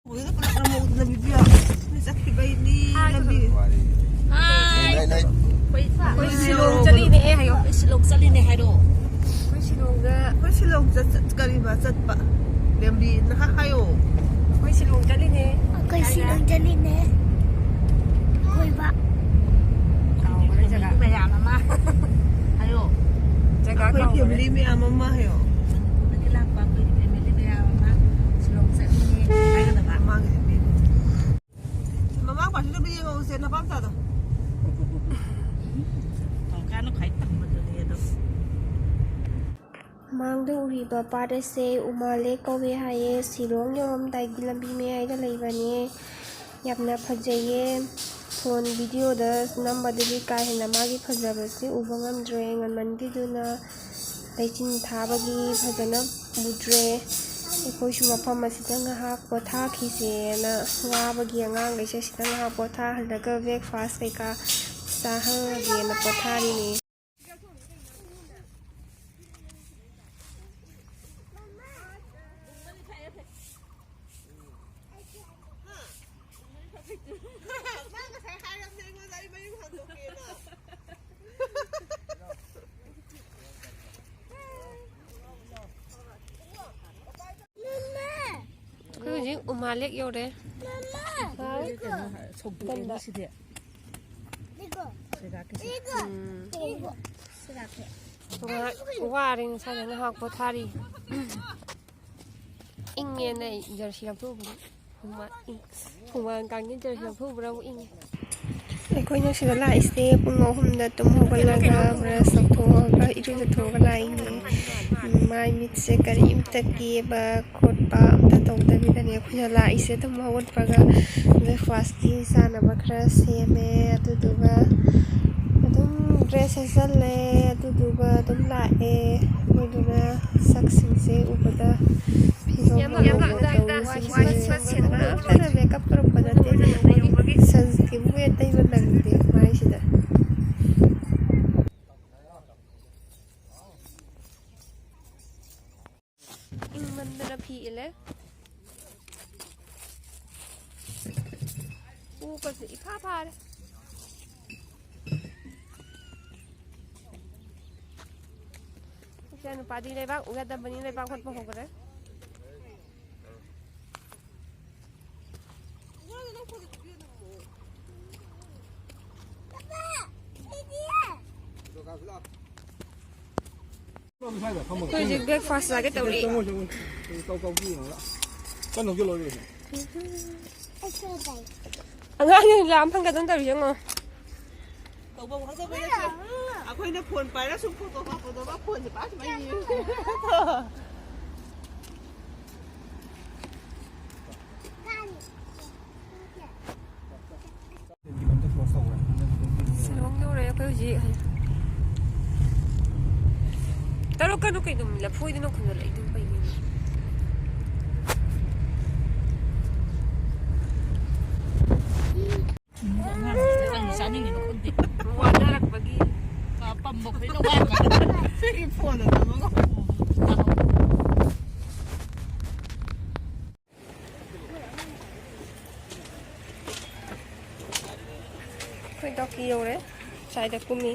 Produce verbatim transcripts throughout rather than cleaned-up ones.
ꯍꯣꯏꯗ ꯄꯨꯂꯞ ꯅꯝꯍꯧꯗꯅ ꯚꯤꯗꯤꯑꯣ꯫ ꯆꯠꯈꯤꯕꯩꯅꯤ ꯂꯝꯕꯤ꯫ ꯍꯥꯏ꯫ ꯑꯩꯈꯣꯏ, ꯑꯩꯈꯣꯏ ꯁꯤꯂꯣꯡ ꯆꯠꯂꯤꯅꯦ ꯍꯥꯏꯌꯣ꯫ ꯑꯩꯈꯣꯏ ꯁꯤꯂꯣꯡ ꯆꯠꯂꯤꯅꯦ ꯍꯥꯏꯔꯣ꯫ ꯑꯩꯈꯣꯏ ꯁꯤꯂꯣꯡꯗ ꯑꯩꯈꯣꯏ ꯁꯤꯂꯣꯡ ꯆꯠ-, ꯆꯠ-, ꯀꯔꯤꯕ ꯆꯠꯄ? ꯂꯝꯕꯤ ꯅꯍꯥꯛ ꯍꯥꯏꯌꯣ꯫ ꯑꯩꯈꯣꯏ ꯁꯤꯂꯣꯡ ꯆꯠꯂꯤꯅꯦ꯫ ꯑꯩꯈꯣꯏ ꯁꯤꯂꯣꯡ ꯆꯠꯂꯤꯅꯦ꯫ ꯀꯣꯏꯕ꯫ ꯀꯥꯎꯈ꯭ꯔꯦ ꯖꯒꯥ꯫ ꯃꯌꯥꯝ ꯑꯃ꯫ ꯍꯥꯏꯌꯣ꯫ ꯖꯒꯥ ꯑꯩꯈꯣꯏ ꯀꯥꯎꯈ꯭ꯔꯦ꯫ ꯐꯦꯃꯤꯂꯤ ꯃꯌꯥꯝ ꯑꯃ ꯍꯥꯏꯌꯣ꯫ ꯂꯥꯛꯄ ꯑꯩꯈꯣꯏꯒꯤ ꯐꯦꯃꯤꯂꯤ ꯃꯌꯥꯝ ꯑꯃ ꯁꯤꯂꯣꯡ ꯆꯠꯂꯤꯅꯦ ꯍꯥꯏꯒꯗꯕ꯫ ꯃꯃꯥꯡꯒꯤꯗꯤ ꯄꯤꯔꯦ꯫ ꯃꯃꯥꯡ ꯄꯥꯔꯇꯤꯗ ꯄꯤꯔꯦ ꯉꯧꯁꯦ ꯅꯄꯥꯝꯆꯥꯗꯣ꯫ ꯇꯧꯀꯥꯟꯗ ꯈ꯭ꯋꯥꯏ ꯇꯝꯕꯗꯨꯅꯦ ꯑꯗꯣ꯫ ꯃꯥꯡꯗ ꯎꯔꯤꯕ ꯄꯥꯠ ꯑꯁꯦ ꯎꯃꯥꯂꯦꯛ ꯀꯧꯋꯦ ꯍꯥꯏꯌꯦ꯫ ꯁꯤꯂꯣꯡ ꯌꯧꯔꯝꯗꯥꯏꯒꯤ ꯂꯝꯕꯤ ꯃꯌꯥꯏꯗ ꯂꯩꯕꯅꯦ꯫ ꯌꯥꯝꯅ ꯐꯖꯩꯌꯦ꯫ ꯐꯣꯟ ꯚꯤꯗꯤꯑꯣꯗ ꯅꯝꯕꯗꯨꯗꯤ ꯀꯥ ꯍꯦꯟꯅ ꯃꯥꯒꯤ ꯐꯖꯕꯁꯤ ꯎꯕ ꯉꯝꯗ꯭ꯔꯦ꯫ ꯉꯟꯃꯟꯈꯤꯗꯨꯅ ꯂꯩꯆꯤꯟ ꯊꯥꯕꯒꯤ ꯐꯖꯅ ꯎꯗ꯭ꯔꯦ꯫ ꯑꯩꯈꯣꯏꯁꯨ ꯃꯐꯝ ꯑꯁꯤꯗ ꯉꯥꯏꯍꯥꯛ ꯄꯣꯊꯥꯈꯤꯁꯦꯅ ꯋꯥꯕꯒꯤ ꯑꯉꯥꯡꯈꯩꯁꯦ ꯁꯤꯗ ꯉꯥꯏꯍꯥꯛ ꯄꯣꯊꯥꯍꯜꯂꯒ breakfast ꯀꯩꯀꯥ ꯆꯥꯍꯜꯂꯒꯦꯅ ꯄꯣꯊꯥꯔꯤꯅꯦ꯫ ꯃꯥ ꯉꯁꯥꯏ ꯍꯥꯏꯔꯕꯅꯦ ꯑꯩꯉꯣꯟꯗ ꯑꯩ ꯃꯌꯨꯝ ꯍꯟꯗꯣꯛꯀꯦꯅ꯫ ꯑꯩꯈꯣꯏ ꯍꯧꯖꯤꯛ ꯎꯃꯥꯂꯦꯛ ꯌꯧꯔꯦ꯫ ꯍꯥꯎ꯫ ꯀꯩꯅꯣ ꯁꯧꯗꯣꯛꯑꯦꯕ ꯁꯤꯗꯤ꯫ ꯎꯝ꯫ ꯉꯥꯏꯍꯥꯛ ꯋꯥꯔꯦ ꯉꯁꯥꯏꯗ ꯉꯥꯏꯍꯥꯛ ꯄꯣꯊꯥꯔꯤ꯫ ꯏꯪꯉꯦꯅ ꯑꯩ ꯖꯔꯁꯤ ꯂꯧꯊꯣꯛꯎꯕꯅꯤ꯫ ꯍꯨꯃꯥꯡ, ꯍꯨꯃꯥꯡ ꯀꯥꯡꯒꯤ ꯖꯔꯁꯤ ꯂꯧꯊꯣꯛꯎꯕ꯭ꯔꯥ ꯑꯃꯨꯛ ꯏꯪꯉꯦ꯫ ꯑꯩꯈꯣꯏꯅ ꯁꯤꯗ ꯂꯥꯛꯏꯁꯦ ꯄꯨꯡ ꯑꯍꯨꯝꯗ ꯇꯨꯝ ꯍꯧꯒꯠꯂꯒ brush ꯇꯧꯊꯣꯛꯑꯒ ꯏꯔꯨꯖꯊꯣꯛꯑꯒ ꯂꯥꯛꯏꯅꯦ꯫ ꯃꯥꯏ ꯃꯤꯠꯁꯦ ꯀꯔꯤꯝꯇ ꯀꯦꯕ ꯈꯣꯠꯄ ꯑꯝꯇ ꯇꯧꯗꯕꯤꯗꯅꯦ ꯑꯩꯈꯣꯏꯅ ꯂꯥꯛꯏꯁꯦ꯫ ꯇꯨꯝ ꯍꯧꯒꯠꯄꯒ breakfastꯀꯤ ꯆꯥꯅꯕ ꯈꯔ ꯁꯦꯝꯃꯦ, ꯑꯗꯨꯗꯨꯒ ꯑꯗꯨꯝ dress ꯁꯦꯠꯆꯜꯂꯦ, ꯑꯗꯨꯗꯨꯒ ꯑꯗꯨꯝ ꯂꯥꯛꯑꯦ꯫ ꯑꯗꯨꯗꯨꯅ ꯁꯛꯁꯤꯡꯁꯦ ꯎꯕꯗ ꯐꯤꯕꯝ ꯌꯥꯝ ꯑꯃ ꯂꯥꯛꯑꯦ꯫ ꯇꯧꯔꯤꯁꯤꯡꯁꯦ꯫ ꯐꯖꯅ makeup ꯇꯧꯔꯛꯄ ꯅꯠꯇꯦ꯫ Sunscreenꯕꯨ ꯍꯦꯛ ꯇꯩꯕ ꯅꯪꯗꯦ ꯃꯥꯏꯁꯤꯗ꯫ ꯏꯪꯃꯟꯗꯅ ꯐꯤ ꯏꯜꯂꯦ꯫ ꯎꯕꯁꯦ ꯏꯐꯥ ꯐꯥꯔꯦ꯫ ꯏꯆꯥ ꯅꯨꯄꯥꯗꯤ ꯂꯩꯕꯥꯛ ꯎ ꯌꯥꯗꯕꯅꯤ, ꯂꯩꯕꯥꯛ ꯍꯣꯠꯄ ꯍꯧꯈ꯭ꯔꯦ꯫ ꯑꯩꯈꯣꯏ ꯍꯧꯖꯤꯛ breakfast ꯆꯥꯒꯦ ꯇꯧꯔꯤ꯫ ꯀꯟꯅ ꯍꯧꯖꯤꯜꯂꯣ꯫ ꯑꯉꯥꯡꯁꯤꯡ ꯂꯥꯝ ꯐꯪꯒꯗꯧꯅ ꯇꯧꯔꯤ, ꯌꯦꯡꯉꯣ꯫ ꯇꯧꯐꯝ ꯈꯪꯗꯕꯩ ꯅꯠꯇꯦ꯫ ꯑꯩꯈꯣꯏꯅ ꯐꯣꯟ ꯄꯥꯏꯔ ꯁꯨꯝ ꯐꯣꯇꯣ ꯀꯥꯞꯄꯗꯣ ꯃꯥ ꯐꯣꯟꯁꯦ ꯄꯥꯏꯔ ꯁꯨꯝ ꯌꯦꯡꯉꯦ꯫ ꯁꯤꯂꯣꯡ ꯌꯧꯔꯦ ꯑꯩꯈꯣꯏ ꯍꯧꯖꯤꯛ꯫ ꯇꯧꯔꯛꯀꯅꯨ ꯀꯩꯅꯣ, ꯂꯐꯣꯏꯗꯨꯅ ꯈꯨꯝꯖꯤꯜꯂꯛꯏꯗꯨ ꯀꯩꯒꯤꯅꯣ? ꯀꯔꯤ ꯆꯥꯅꯤꯡꯉꯤꯅꯣ ꯈꯪꯗꯦ꯫ ꯋꯥꯅꯔꯛꯄꯒꯤ꯫ ꯄꯝꯕ ꯈꯣꯏꯅ ꯋꯥꯏꯕ꯫ ꯁꯤꯒꯤ ꯐꯣꯟꯗ ꯊꯝꯃꯒ꯫ ꯑꯩꯈꯣꯏ ꯗꯥꯎꯀꯤ ꯌꯧꯔꯦ꯫ ꯁ꯭ꯋꯥꯏꯗ ꯀꯨꯝꯃꯤ꯫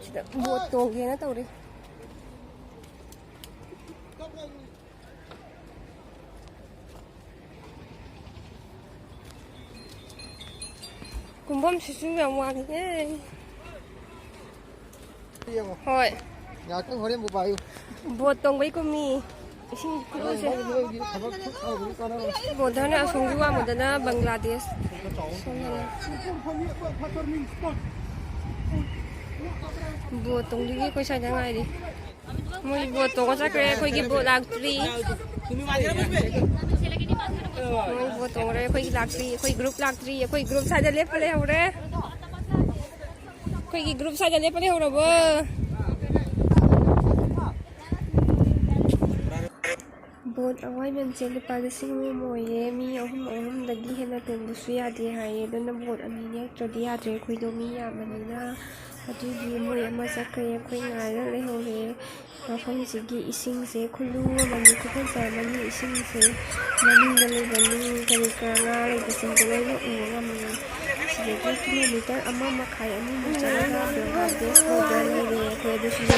ꯁꯤꯗ ꯕꯣꯠ ꯇꯣꯡꯒꯦꯅ ꯇꯧꯔꯤ꯫ ꯀꯨꯝꯐꯝꯁꯤꯁꯨ ꯌꯥꯝ ꯋꯥꯡꯉꯤꯍꯦ꯫ ꯌꯦꯡꯉꯣ꯫ ꯍꯣꯏ꯫ ꯉꯥꯛꯇꯪ ꯍꯣꯔꯦꯟꯕꯨ ꯄꯥꯏꯌꯨ꯫ ꯕꯣꯠ ꯇꯣꯡꯕꯩ ꯀꯨꯝꯃꯤ꯫ ꯏꯁꯤꯡ ꯈꯨꯠꯂꯨꯁꯦ꯫ ꯅꯣꯏꯒꯤ ꯊꯕꯛ ꯁꯨ ꯇꯧꯕꯒꯤ ꯀꯥꯟꯅꯕ꯫ ꯕꯣꯗꯔꯅ ꯑꯁꯣꯝꯒꯤ ꯋꯥꯡꯃꯗꯅ ꯕꯪꯒ꯭ꯂꯥꯗꯦꯁ꯫ ꯁꯣꯝꯗꯅ꯫ ꯕꯣꯠ ꯇꯣꯡꯗꯨꯒꯤ ꯑꯩꯈꯣꯏ ꯁ꯭ꯋꯥꯏꯗ ꯉꯥꯏꯔꯤ꯫ ꯃꯣꯏ ꯕꯣꯠ ꯇꯣꯡꯉ ꯆꯠꯈ꯭ꯔꯦ, ꯑꯩꯈꯣꯏꯒꯤ ꯕꯣꯠ ꯂꯥꯛꯇ꯭ꯔꯤ꯫ ꯃꯣꯏ ꯕꯣꯠ ꯇꯣꯡꯈ꯭ꯔꯦ, ꯑꯩꯈꯣꯏꯒꯤ ꯂꯥꯛꯇ꯭ꯔꯤ, ꯑꯩꯈꯣꯏ group ꯂꯥꯛꯇ꯭ꯔꯤ, ꯑꯩꯈꯣꯏ group ꯁ꯭ꯋꯥꯏꯗ ꯂꯦꯞꯄ ꯂꯩꯍꯧꯔꯦ꯫ ꯑꯩꯈꯣꯏꯒꯤ group ꯁ꯭ꯋꯥꯏꯗ ꯂꯦꯞꯄ ꯂꯩꯍꯧꯔꯕꯣ? ꯕꯣꯠ ꯑꯋꯥꯏꯃꯟꯁꯦ ꯂꯨꯄꯥ ꯂꯤꯁꯤꯡ ꯑꯃꯃꯝ ꯑꯣꯏꯌꯦ꯫ ꯃꯤ ꯑꯍꯨꯝ ꯑꯍꯨꯝꯗꯒꯤ ꯍꯦꯟꯅ ꯇꯣꯡꯕꯁꯨ ꯌꯥꯗꯦ ꯍꯥꯏꯌꯦ꯫ ꯑꯗꯨꯅ ꯕꯣꯠ ꯑꯅꯤ ꯅꯦꯛꯇ꯭ꯔꯗꯤ ꯌꯥꯗ꯭ꯔꯦ꯫ ꯑꯩꯈꯣꯏꯗꯣ ꯃꯤ ꯌꯥꯝꯕꯅꯤꯅ꯫ ꯑꯗꯨꯒꯤ ꯃꯣꯏ ꯑꯃ ꯆꯠꯈ꯭ꯔꯦ꯫ ꯑꯩꯈꯣꯏ ꯉꯥꯏꯔ ꯂꯩꯍꯧꯔꯦ꯫ ꯃꯐꯝꯁꯤꯒꯤ ꯏꯁꯤꯡꯁꯦ ꯈꯨꯂꯨ ꯑꯃꯅꯤ, ꯈꯨꯐꯖ ꯑꯃꯅꯤ꯫ ꯏꯁꯤꯡꯁꯦ ꯃꯅꯨꯡꯗ ꯂꯩꯕ ꯅꯨꯡ ꯀꯔꯤ ꯀꯔꯥ, ꯉꯥ ꯂꯩꯕꯁꯤꯡꯗꯣ ꯂꯣꯏꯅ ꯎꯕ ꯉꯝꯃꯤ꯫ ꯁꯤꯗꯒꯤ ꯀꯤꯂꯣꯃꯤꯇꯔ ꯑꯃ ꯃꯈꯥꯏ ꯑꯅꯤꯃꯨꯛ ꯆꯠꯂꯒ ꯕꯦꯜꯒꯥ ꯕꯦꯁ ꯍꯥꯏꯕ ꯂꯩꯔꯦ꯫ ꯑꯩꯈꯣꯏ ꯑꯗꯨ ꯁꯤꯗ